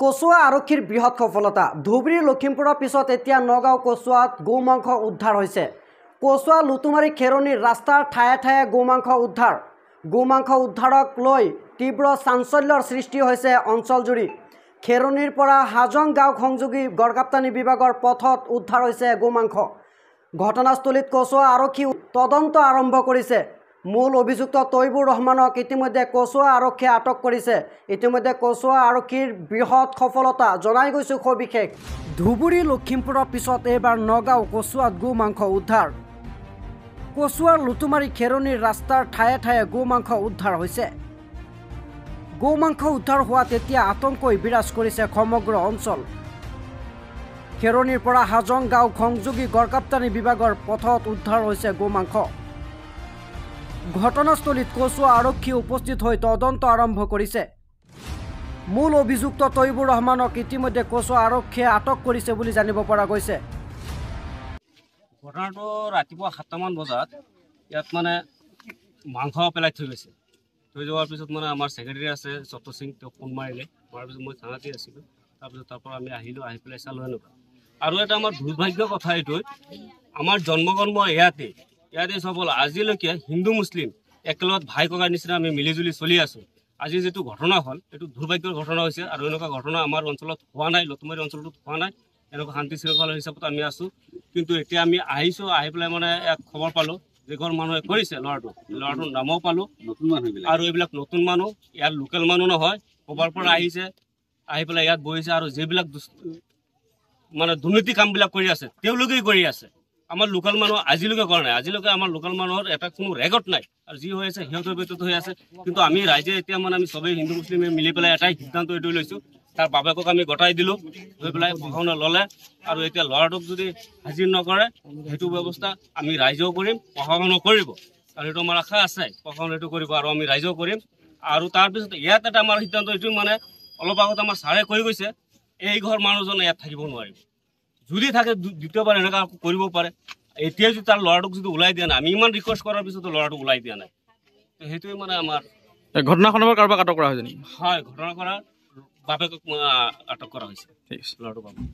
কচুৱা আৰক্ষীৰ বৃহৎ সফলতা। ধুবুৰী লখিমপুৰৰ পিছত এতিয়া নগাঁও কচুৱাত গো মাংস উদ্ধাৰ হৈছে। কচুৱা লুতুমাৰী খেৰণিৰ ৰাস্তাৰ ঠায়ে ঠায়ে গোমাংস উদ্ধাৰ। গোমাংস উদ্ধাৰক লৈ তীব্ৰ চাঞ্চল্যৰ সৃষ্টি হৈছে অঞ্চলজুৰি। খেৰণিৰ পৰা হাজং গাঁও সংযোগী গড়কাপ্তানি বিভাগৰ পথত উদ্ধাৰ হৈছে গোমাংস। ঘটনাস্থলীত কচুৱা আৰক্ষী তদন্ত আৰম্ভ কৰিছে। মূল অভিযুক্ত তৈবুৰ ৰহমানক ইতিমধ্যে কচুৱা আৰক্ষীয়ে আটক কৰিছে। ইতিমধ্যে কচুৱা আৰক্ষীৰ বৃহৎ সফলতা জনাই গৈছোঁ সবিশেষ। ধুবুৰী লখিমপুৰৰ পিছত এইবাৰ নগাঁও কচুৱাত গো মাংস উদ্ধাৰ। কচুৱাৰ লুতুমাৰী খেৰণিৰ ৰাস্তাৰ ঠায়ে ঠায়ে গো মাংস উদ্ধাৰ হৈছে। গো মাংস উদ্ধাৰ হোৱাত এতিয়া আতংকই বিৰাজ কৰিছে সমগ্ৰ অঞ্চল। খেৰণিৰ পৰা হাজং গাঁও সংযোগী গড়কাপ্তানি বিভাগৰ পথত উদ্ধাৰ হৈছে গো মাংস। ঘটনাস্থলীত কচুৱা আৰক্ষী উপস্থিত হৈ তদন্ত আৰম্ভ কৰিছে। মূল অভিযুক্ত তৈবুৰ ৰহমানক ইতিমধ্যে কচুৱা আৰক্ষীয়ে আটক কৰিছে বুলি জানিব পৰা গৈছে। ঘটনাটো ৰাতিপুৱা 7টামান বজাত ইয়াত মানে মাংস পেলাই থৈ গৈছে। থৈ যোৱাৰ পিছত মানে আমাৰ ছেক্ৰেটাৰী আছে চত্ত সিং, তেওঁক ফোন মাৰিলে। মৰাৰ পিছত মই থানাতে আছিলোঁ। তাৰপিছত তাৰ পৰা আমি আহিলোঁ, আহি পেলাই চালোঁ এনেকুৱা। আৰু এটা আমাৰ দুৰ্ভাগ্য কথা এইটো, আমাৰ জন্মকৰ্ম ইয়াতে ইয়াতে চব হ'ল। আজিলৈকে হিন্দু মুছলিম একেলগত ভাই ককাৰ নিচিনা আমি মিলিজুলি চলি আছোঁ। আজি যিটো ঘটনা হ'ল এইটো দুৰ্ভাগ্যৰ ঘটনা হৈছে। আৰু এনেকুৱা ঘটনা আমাৰ অঞ্চলত হোৱা নাই, লতুমাৰী অঞ্চলটোত হোৱা নাই। এনেকুৱা শান্তি শৃংখলা হিচাপত আমি আছোঁ। কিন্তু এতিয়া আমি আহিছোঁ, আহি পেলাই মানে ইয়াত খবৰ পালোঁ যে ঘৰ মানুহে কৰিছে ল'ৰাটোৰ নামো পালোঁ। নতুন মানুহবিলাক আৰু এইবিলাক নতুন মানুহ, ইয়াৰ লোকেল মানুহ নহয়, ক'ৰবাৰ পৰা আহিছে, আহি পেলাই ইয়াত বহিছে। আৰু যিবিলাক মানে দুৰ্নীতি কামবিলাক কৰি আছে তেওঁলোকেই কৰি আছে। আমাৰ লোকেল মানুহ আজিলৈকে কৰা নাই। আজিলৈকে আমাৰ লোকেল মানুহৰ এটা কোনো ৰেকৰ্ড নাই। আৰু যি হৈ আছে সিহঁতৰ ভিতৰত হৈ আছে। কিন্তু আমি ৰাইজে এতিয়া মানে আমি চবেই হিন্দু মুছলিমে মিলি পেলাই এটাই সিদ্ধান্ত এইটো লৈছোঁ, তাৰ বাপেকক আমি গতাই দিলোঁ, লৈ পেলাই প্ৰশাসনে ল'লে। আৰু এতিয়া ল'ৰাটোক যদি হাজিৰ নকৰে সেইটো ব্যৱস্থা আমি ৰাইজেও কৰিম, প্ৰশাসনেও কৰিব। আৰু সেইটো আমাৰ আশা আছে, প্ৰশাসনে সেইটো কৰিব আৰু আমি ৰাইজেও কৰিম। আৰু তাৰপিছত ইয়াত এটা আমাৰ সিদ্ধান্ত এইটো, মানে অলপ আগত আমাৰ ছাৰে কৈ গৈছে, এই ঘৰ মানুহজনে ইয়াত থাকিব নোৱাৰিব। যদি থাকে দ্বিতীয়বাৰ এনেকুৱা আকৌ কৰিব পাৰে। এতিয়া যদি তাৰ ল'ৰাটোক যদি ওলাই দিয়া নাই, আমি ইমান ৰিকুৱেষ্ট কৰাৰ পিছতো ল'ৰাটোক ওলাই দিয়া নাই, তো সেইটোৱে মানে আমাৰ ঘটনাখনৰ কাৰোবাক আটক কৰা হৈছে নেকি? হয়, ঘটনা কৰাৰ বাপেকক আটক কৰা হৈছে। ঠিক আছে। ল'ৰাটোৰ বাপেক।